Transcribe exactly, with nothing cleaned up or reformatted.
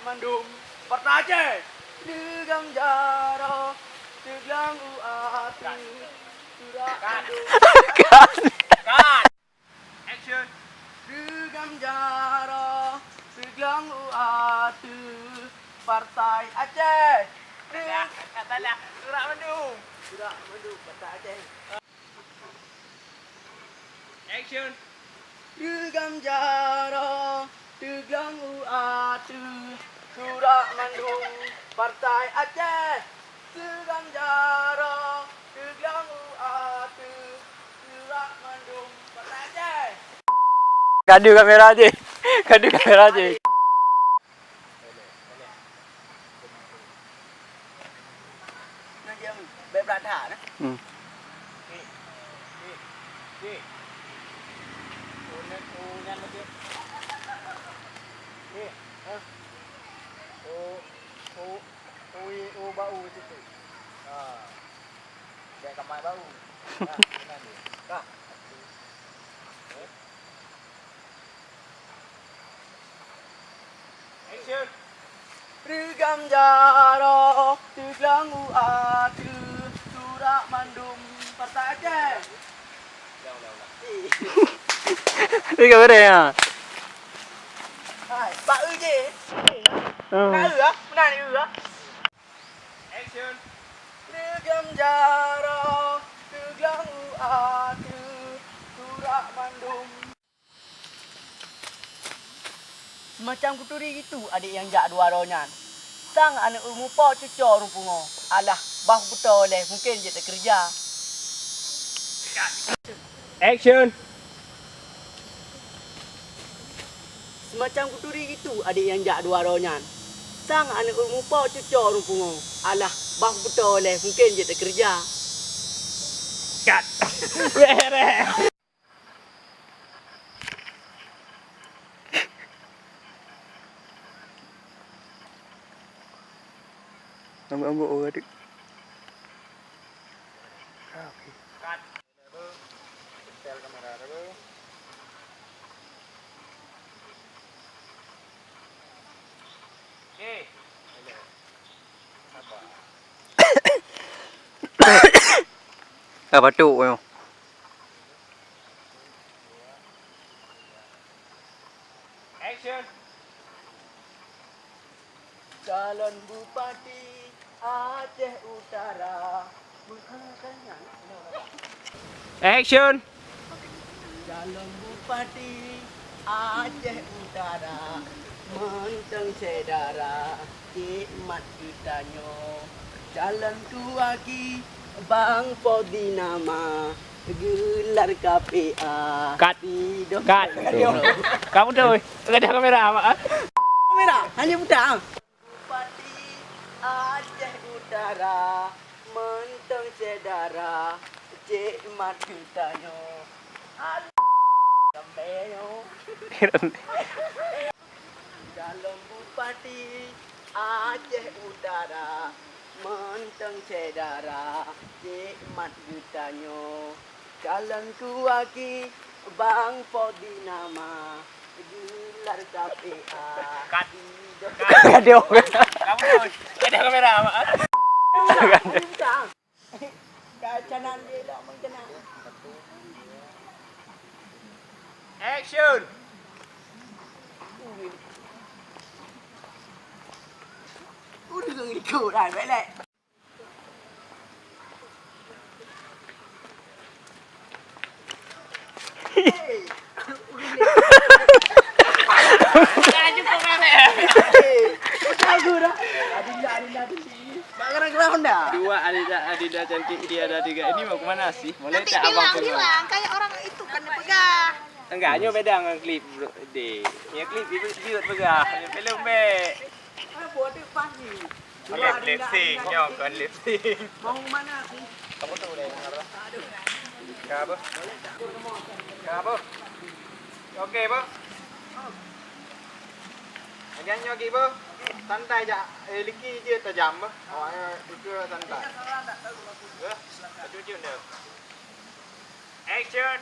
Mandum partai Aceh. Reugam jaroe, teuglang u ateueh, surak mandum. Action. Reugam jaroe, teuglang u ateueh, partai Aceh. Dah, dah, dah, dah. Surak mandum. Surak mandum, partai Aceh. Action. Reugam jaroe, teuglang u ateueh, surak mandum partai Aceh. Reugam jaroe, teuglang u ateueh, surak mandum partai Aceh. Kadu kamera jih. Kadu kamera jih. Nah, diam. Baik berat that, nah. Hmm. Cik. Cik. Cik. Oh, nyan, oh, nyan lagi. Cik, ha? Oh, oh, oh, oh, bau situ. Ha. Cek kamai bau. Ha, nyan dia. Dah. Reugam jaroe, teuglang u ateueh, surak mandum partai Aceh. Ni ka beres, ha? Hai, bak eu je. Hmm. Meunan eu, ah? Meunan eu, ah? Action. Reugam jaroe, teuglang u ateueh, surak mandum. Seumacam kuturi gitu adék nyang jak dua droe nyan. Sang aneuk ureueng mupo cuco ureueng pungo. Alah, bah beutôi lé, mungken jeuet teukeureuja. Action. Seumacam kuturi gitu adék nyang jak dua droe nyan. Sang aneuk ureueng mupo cuco ureueng pungo. Alah, bah beutôi lé, mungken jeuet teukeureuja. Cut. Beres. Ambek-ambek orang tu. Cut. Setel kamera dulu. Okey. Sabar. Dah batuk, yo. Action. Calon Bupati Aceh Utara. Action. Calon Bupati Aceh Utara, mantong syedara, khidmat geutanyoe. Calon tuaki Bang Fauzi nama, gelar K P A. Cut. Cut. Kamu tu, ada kamera apa, ah? Kamera, hanya buta, ah. Bupati Aceh Utara, mantong syedara, khidmat geutanyoe. Aduh, sampai nyoe. Calon Bupati Aceh Utara, mantong syedara, khidmat geutanyoe. Calon tuaki Bang Fauzi nama, gelar K P A. Cut. Cut. Aduh. Kamu tu, ada kamera, Mak? Buta. Kacanan dia lah, mengkena. Action. Udah ikut dah, belek. Dua Adinda, Adinda cantik, dia ada tiga. Ini mau kemana sih? Boleh tak abang bilang, tengok? Bilang, kayak orang itu kan pegang. Enggak, nyoe beda ngon klip, bro. Deh. Ya klip itu dia pegang. Film bek. Apa tu pagi? Okey, lip sync. Nyoe kon lip sync. Mau mana aku? Kamu tu deh, kenapa? Kenapa? Kenapa? Okey, apa? Jangan nyoe lagi, apa? Santai jak. Eh, liki je tajam, apa? Awaknya itu santai. Ya, cucuk dah. Action.